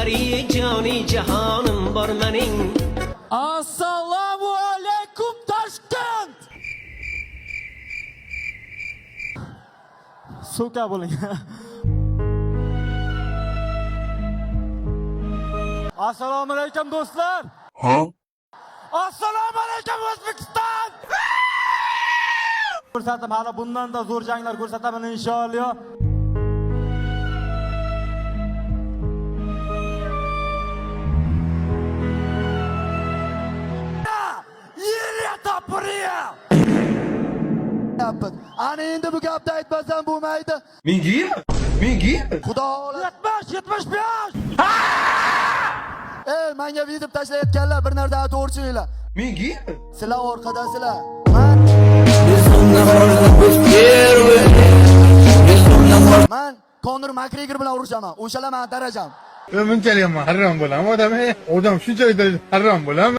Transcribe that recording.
Pari joni jahonim bor mening. Assalomu alaykum, Toshkent! Сука bo'ling. Assalomu alaykum, do'stlar. Assalomu alaykum, O'zbekiston! Ko'rsatdim, hali bundan-da zo'r janglar ko'rsataman inshaalloh. Yeri! Ana endi bu gapni aytmasam bo'lmaydi. Menga? Menga? Xudo xohlasa. 70 75! Ey, menga video tashlayotganlar, bir narsani to'g'ri tushuninglar. Menga? Sizlar orqadasizlar. Man Konor Makgregor bilan urushaman. O'shalar mani darajam. Bunchalik ham harrom bo'ladimi odam, ey? Odam shunchalik darajada harrom bo'ladimi?